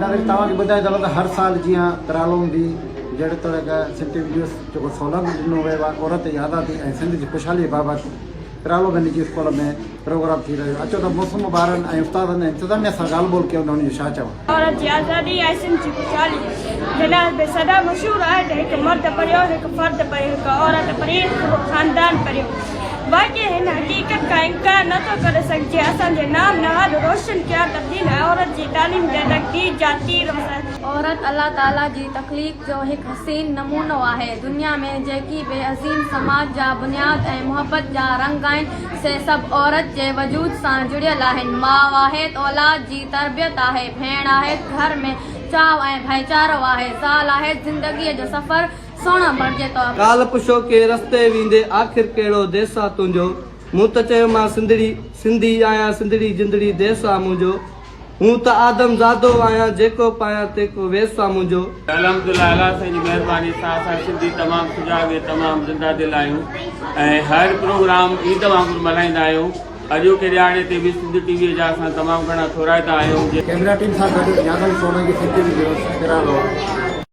ناظرين توهان کي ٻڌائي ٿو ته هر سال جيان پرالوم به جهڙي طرح سنڌ ٽي وي نيوز جيڪو سولنگ ڏنو ويو آهي عورت جي آزادي ۽ سنڌ جي خوشحالي بابت پرالو ۾ نجي اسڪول ۾ پروگرام ٿي رهيو اچو ته موسم ٻارن ۽ استادن ۽ انتظاميا سان ڳالهه ٻولهه ڪيون ته انهن جو ڇا چوڻ. عورت جي آزادي ۽ سنڌ جي خوشحالي جي لاء به سدا مشهور آهي ته هڪ مرد پريو هڪ فرد پريو هڪ عورت پري پورو خاندان پريو. واقعي هن حقيقت کان انڪار نه ٿو ڪري سگهجي. اسان جي نام نهاد روشن خيال تبديل ۽ عورت جي تعليم جا تقدير جا تير وسائي. عورت الله تعاليٰ جي تخليق جو هڪ حسين نمونو آهي. دنيا ۾ جيڪي به عظيم سماج جا بنياد ۽ محبت جا رنگ آهن، سي سڀ عورت جي وجود سان جڙيل آهن. ماء آهي ته اولاد جي تربيت آهي، ڀيڻ آهي ته گهر ۾ چاء ۽ ڀائيچارو آهي، زال آهي ته زندگيء جو سفر سهڻو بڻجي ٿو. ڪالهه پڇيو ڪي رستي ويندي آخر ڪهڙو ديس آ تنهنجو؟ مون ته چيو مان سنڌڙي، سنڌي آهيان سنڌڙي جندڙي ديس آ منهنجو. هون ته آدم زادو آهيان جيڪو پايان تيڪو ويس آ منهنجو. الحمدلله الله سائين جي مهرباني سان اسان سنڌي تمام سجاڳ ۽ تمام زنده دل آهيون ۽ هر پروگرام عيد وانگر ملهائيندا آهيون اڄوڪي ڏهاڙي تي به سنڌ ٽي وي جا اسان تمام گهڻا ٿورائتا آهيون. ڪئميرا ٽيم سان گڏ نياز علي سولنگي سنڌ ٽي وي نيوز پيرالو.